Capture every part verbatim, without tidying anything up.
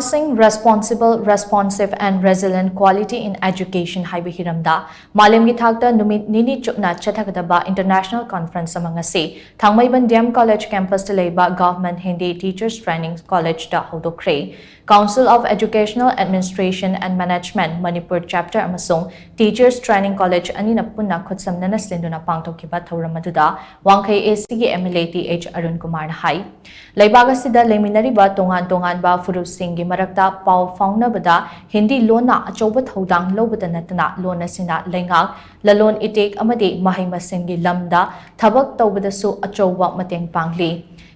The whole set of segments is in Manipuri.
Advancing Responsible, Responsive and Resilient Quality in Education ꯍꯥꯏꯕ ꯍꯤꯔꯝꯗ ꯃꯥꯂꯦꯝꯒꯤ ꯊꯥꯛꯇ ꯅꯨꯃꯤꯠ ꯅꯤꯅꯤ ꯆꯨꯞꯅ ꯆꯠꯊꯒꯗꯕ international conference ꯑꯃ ꯉꯁꯤ ꯊꯥꯡꯃꯩꯕꯟ D M College campus ꯇ ꯂꯩꯕ Government Hindi Teachers Training College ꯇ ꯍꯧꯗꯣꯛꯈ꯭ꯔꯦ꯫ Council of Educational Administration and Management Manipur Chapter ꯑꯃꯁꯨꯡ Teachers Training College ꯑꯅꯤꯅ ꯄꯨꯟꯅ ꯈꯨꯠꯁꯝꯅꯅ ꯁꯤꯟꯗꯨꯅ ꯄꯥꯡꯊꯣꯛꯈꯤꯕ ꯊꯧꯔꯝ ꯑꯗꯨꯗ ꯋꯥꯡꯈꯩ A C ꯒꯤ M L A T H Arun Kumar ꯅ ꯍꯥꯏ, ꯂꯩꯕꯥꯛ ꯑꯁꯤꯗ ꯂꯩꯃꯤꯟꯅꯔꯤꯕ ꯇꯣꯉꯥꯟ ꯇꯣꯉꯥꯟꯕ ꯐꯨꯔꯨꯞꯁꯤꯡꯒꯤ ꯃꯔꯛꯇ ꯄꯥꯎ ꯐꯥꯎꯅꯕꯗ ꯍꯤꯟꯗꯤ ꯂꯣꯟꯅ ꯑꯆꯧꯕ ꯊꯧꯗꯥꯡ ꯂꯧꯕꯗ ꯅꯠꯇꯅ ꯂꯣꯟ ꯑꯁꯤꯅ ꯂꯩꯉꯥꯛ, ꯂꯂꯣꯟ ꯏꯇꯤꯛ ꯑꯃꯗꯤ ꯃꯍꯩ ꯃꯁꯤꯡꯒꯤ ꯂꯝꯗ ꯊꯕꯛ ꯇꯧꯕꯗꯁꯨ ꯑꯆꯧꯕ ꯃꯇꯦꯡ ꯄꯥꯡꯂꯤ꯫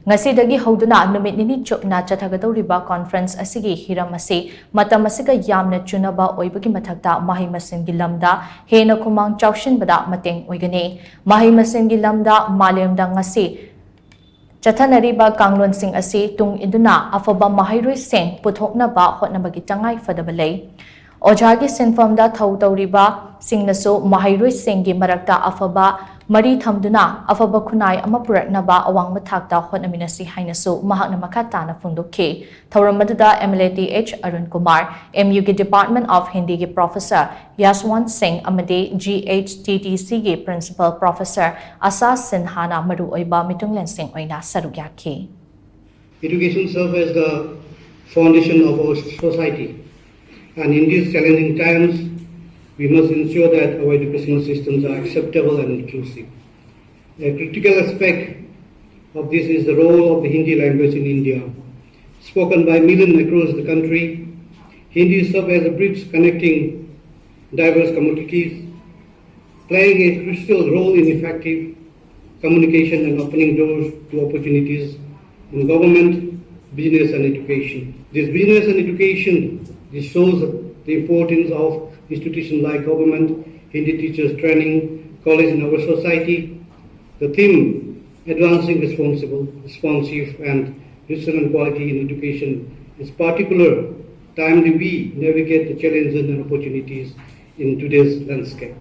ꯉꯁꯤꯗꯒꯤ ꯍꯧꯗꯨꯅ ꯅꯨꯃꯤꯠ ꯅꯤꯅꯤ ꯆꯨꯞꯅ ꯆꯠꯊꯒꯗꯧꯔꯤꯕ conference ꯑꯁꯤꯒꯤ ꯍꯤꯔꯝ ꯑꯁꯤ ꯃꯇꯝ ꯑꯁꯤꯒ ꯌꯥꯝꯅ ꯆꯨꯅꯕ ꯑꯣꯏꯕꯒꯤ ꯃꯊꯛꯇ ꯃꯍꯩ ꯃꯁꯤꯡꯒꯤ ꯂꯝꯗ ꯍꯦꯟꯅ ꯈꯨꯃꯥꯡ ꯆꯥꯎꯁꯤꯟꯕꯗ ꯃꯇꯦꯡ ꯑꯣꯏꯒꯅꯤ꯫ ꯃꯍꯩ ꯃꯁꯤꯡꯒꯤ ꯂꯝꯗ ꯃꯥꯂꯦꯝꯗ ꯉꯁꯤ ꯆꯠꯊꯅꯔꯤꯕ ꯀꯥꯡꯂꯣꯟꯁꯤꯡ ꯑꯁꯤ ꯇꯨꯡ ꯏꯟꯗꯨꯅ ꯑꯐꯕ ꯃꯍꯩꯔꯣꯏꯁꯤꯡ ꯄꯨꯊꯣꯛꯅꯕ ꯍꯣꯠꯅꯕꯒꯤ ꯇꯉꯥꯏ ꯐꯗꯕ ꯂꯩ꯫ ꯑꯣꯖꯥꯒꯤ ꯁꯤꯟꯐꯝꯗ ꯊꯧ ꯇꯧꯔꯤꯕꯁꯤꯡꯅꯁꯨ ꯃꯍꯩꯔꯣꯏꯁꯤꯡꯒꯤ ꯃꯔꯛꯇ ꯑꯐꯕ ꯃꯔꯤ ꯊꯝꯗꯨꯅ ꯑꯐꯕ ꯈꯨꯟꯅꯥꯏ ꯑꯃ ꯄꯨꯔꯛꯅꯕ ꯑꯋꯥꯡꯕ ꯊꯥꯛꯇ ꯍꯣꯠꯅꯃꯤꯟꯅꯁꯤ ꯍꯥꯏꯅꯁꯨ ꯃꯍꯥꯛꯅ ꯃꯈꯥ ꯇꯥꯅ ꯐꯣꯡꯗꯣꯛꯈꯤ꯫ ꯊꯧꯔꯝ ꯑꯗꯨꯗ M L A T H Arun Kumar, M U ꯒꯤ Department of Hindi ꯒꯤ Professor Yaswant Singh ꯑꯃꯗꯤ G H T T C ꯒꯤ Principal Professor Asha Sinha ꯅ ꯃꯔꯨꯑꯣꯏꯕ ꯃꯤꯇꯨꯡꯂꯦꯟꯁꯤꯡ ꯑꯣꯏꯅ ꯁꯔꯨꯛ ꯌꯥꯈꯤ꯫ Education serves as the foundation of our society, and in these challenging times, we must ensure that our educational systems are acceptable and inclusive. A critical aspect of this is the role of the Hindi language in India. Spoken by millions across the country, Hindi serves as a bridge connecting diverse communities, playing a crucial role in effective communication and opening doors to opportunities in government, business and education. This business and education, this shows the importance of institutions like government, Hindi teachers training, college in our society. The theme, advancing responsible, responsive and resilient quality in education is particular timely we navigate the challenges and opportunities in today's landscape.